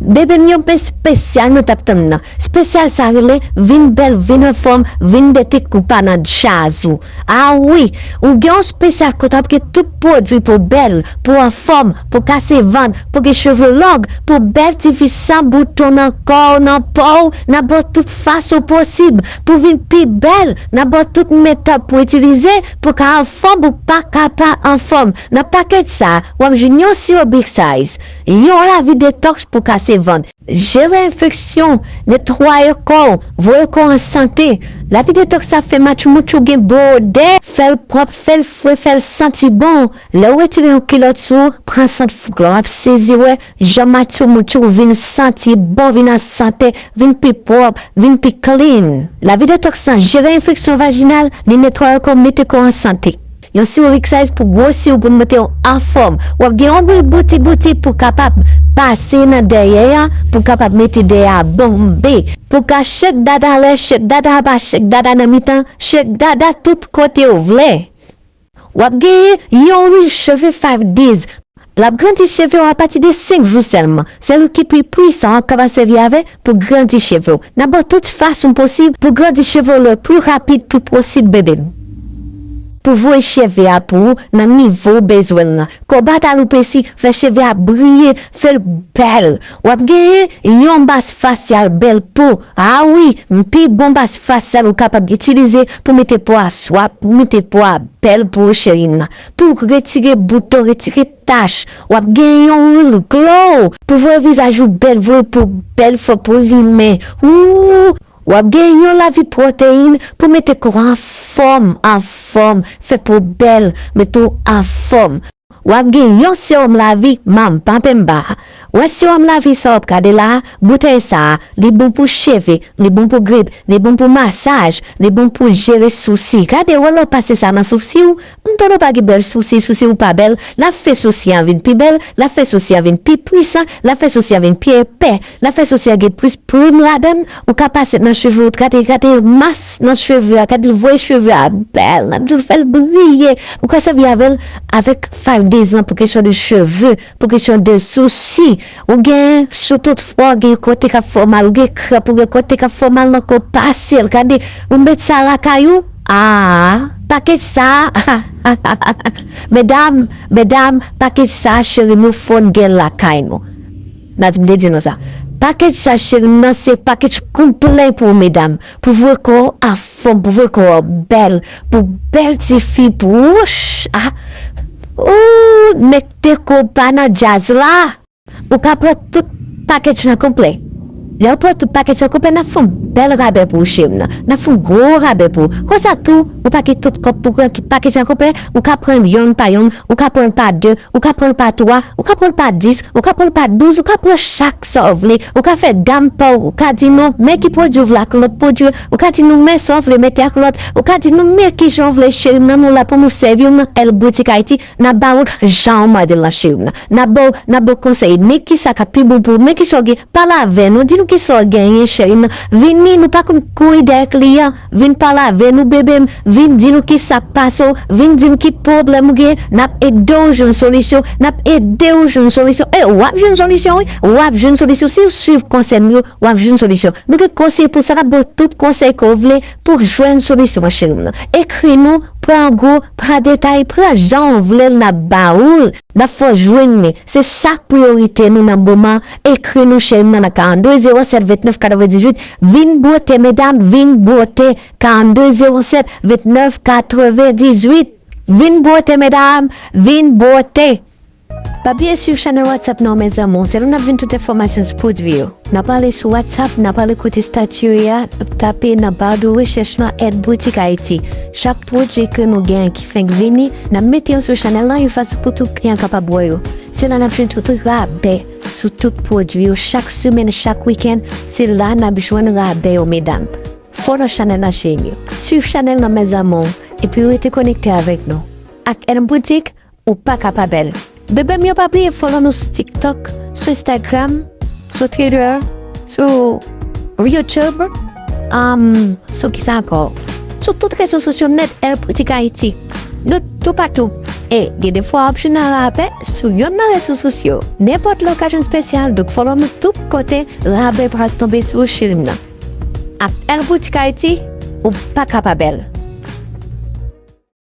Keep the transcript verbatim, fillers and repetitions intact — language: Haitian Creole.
Bebe m, yon pe spesyal nou t ap tann nan. Spesyal sa rele vin bèl, vin anfòm, vin dete koupa nan djaz ou. A wi, ou gen yon spesyal kote w ap gen tout pwodui pou w bèl, pou w anfòm, pou w kase vant, pou w gen cheve long, pou w bèl tifi san bouton nan kò w, nan po w, nan bò tout fason posib, pou w vin pi bèl, nan bò tout metòd pou w itilize, pou w ka anfòm, pou w pa ka pa anfòm. Nan pakèt sa, w ap jwenn yon siwo Big Size, yon lavi detòks pou kase vant, jere enfeksyon, netwaye kò w, voye kò w an sante. Lavi detòks sa fè matyoumoutchou gen bon odè, fè l pwòp, fè l fre, fè l santi bon. Lè w retire yon kilòt sou ou, pran sant fouglò, w ap sezi wè jan matyoumoutchou vin santi bon, vin an sante, vin pi pwòp, vin pi clean. Lavi detòks lan jere enfeksyon vajinal, li netwaye kò w, mete kò w an sante. Yon siwo Big Size pou gwosi w, pou l mete w anfòm. W ap gen yon lwil bouti bouti pou w kapab pase nan dèyè a, pou w kapab mete dèyè a bonbe. Pou w ka chek dada anlè, chek dada anba, chek dada nan mitan, chek dada tout kote w vle. W ap genyen yon lwil cheve Five Days. L ap grandi cheve w apati de senk jou sèlman. Se lwil ki pi pwisan w ap kapab sèvi avè pou grandi cheve w. Nan ba w tout fason posib pou grandi cheve w le pli rapid pou posib, bebe m. Pou voye cheve a pou ou nan nivo w bezwen l lan. Kòbat aloupesi, fè cheve a briye, fè l bèl. W ap genyen yon baz fasyal bèl po. A wi, pi bon baz fasyal ou kapab itilize pou mete po a swap, pou mete po a bèl pou ou, cheri m nan. Pou retire bouton, retire tach. W ap gen yon real glow. Pou voye vizaj ou bèl, voye po bèl, fè po limen. Ou, w ap gen yon lavi pwoteyin pou mete kò anfòm, anfòm, fè po bèl, mete w anfòm. W ap gen yon sewòm lavi, manman, pa pè m ba. Wè sewòm lavi sa w ap gade la, boutèy sa a, li bon pou cheve, li bon pou grip, li bon pou masaj, li bon pou jere sousi. Gade, wè lè w pase sa nan sousi w, m tande w pa gen bèl sousi, sousi w pa bèl, l ap fè sousi an vin pi bèl, l ap fè sousi an vin pi pwisan, l ap fè sousi an vin pi epè, l ap fè sousi an gen plis plim ladan l, ou ka pase nan cheve w, gade, gade mas nan cheve a, gade l voye cheve a bèl, l ap di w fè l briye, ou ka sèvi avè l avèk Five Days lan pou kesyon de cheve, pou kesyon de sousi. Ou gen, si tout fwa w gen kote k ap fè w mal, ou gen krap, ou gen kote k ap fè w mal nan kò, pase l, gade, ou met sa lakay ou, a, pakèt sa, medam, medam, pakèt sa, cheri, nou fò n gen lakay nou. N a di m te di nou sa. Pakèt sa, cheri m nan, se pakèt konplè pou medam. Pou voye kò w anfòm, pou voye kò w bèl, pou bèl tifi, pou, wouch, a, ou mete kò w pa nan djaz la. Ou ka pran tout pakèt lan konplè. Lè w pran tout pakèt lan konplè, n ap fè yon bèl rabè pou ou, cheri m nan. N ap fè yon gwo rabè pou ou. Konsa tou, ou pa gen tout kòb pou pran ki pakèt lan konplè, ou ka pran yonn pa yonn, ou ka pran l pa de, ou ka pran l pa twa, ou ka pran l pa dis, ou ka pran l pa douz, ou ka pran chak sa w vle, ou ka fè dam pa w, ou ka di nou men ki pwodui w vle ak lòt pwodui, ou ka di nou men sa w vle mete ak lòt, ou ka di nou men kijan w vle, cheri m nan, nou la pou nou sèvi w nan L Boutique Haïti, n ap ba w l jan w mande l lan, cheri m nan, n ap ba w, n ap ba w konsèy, men kisa k ap pi bon pou ou, men kisa w gen, pale avè nou, di nou kisa w genyen, cheri m nan, vini, nou pa konn kouri dèyè kliyan. Vin pale avè nou, bebe m. Vin di nou kisa k pase w. Vin di nou ki pwoblèm ou gen. N ap ede w jwenn solisyon. N ap ede w jwenn solisyon. E w ap jwenn solisyon, wi. W ap jwenn solisyon. Si w swiv konsèy m yo, w ap jwenn solisyon. Nou gen konsèy pou sa. N ap ba w tout konsèy ke w vle pou w jwenn solisyon an, cheri m nan. Ekri nou, pran gwo, pran detay, pran jan w vle l, n ap ba ou l. N ap fè w jwenn li. Se sa k priyorite nou nan moman. Ekri nou, cheri m nan, nan karannde zewo sèt vennèf katrevendizuit. Vin bwote, medam, vin bwote. Karannde zewo sèt vennèf katrevendizuit. Vin bwote, medam, vin bwote. Pa bliye swiv chanèl WhatsApp nou an, mes amours. Se la n ap jwenn tout enfòmasyon sou pwodui yo. N ap pale sou WhatsApp, n ap pale kote estati yo ye a, n ap tape nan ba de rechèch lan L Boutique Haïti. Chak pwodui ke nou genyen ki fenk vini, n ap mete yo sou chanèl lan yon fason pou tout kliyan kapab wè yo. Se la n ap jwenn tout rabè sou tout pwodui yo. Chak semèn, chak wikenn, se la n ap jwenn rabè yo, medam. Follow chanèl lan, cheri m yo. Swiv chanèl lan, mes amours, epi rete konekte avèk nou. Ak L Boutique, ou pa ka pa bèl. Bebe m yo, pa bliye follow nou sou TikTok, sou Instagram, sou Twitter, sou YouTube, um, sou kisa ankò? Sou tout rezo sosyo nèt, L Boutique Haïti. Nou toupatou. E gen de fwa w ap jwenn rabè sou yonn nan rezo sosyo. Nenpòt lokasyon espesyal, donk follow nou tout kote, rabè pral tonbe sou ou, cheri m nan. Ak L Boutique Haïti, ou pa ka pa bèl.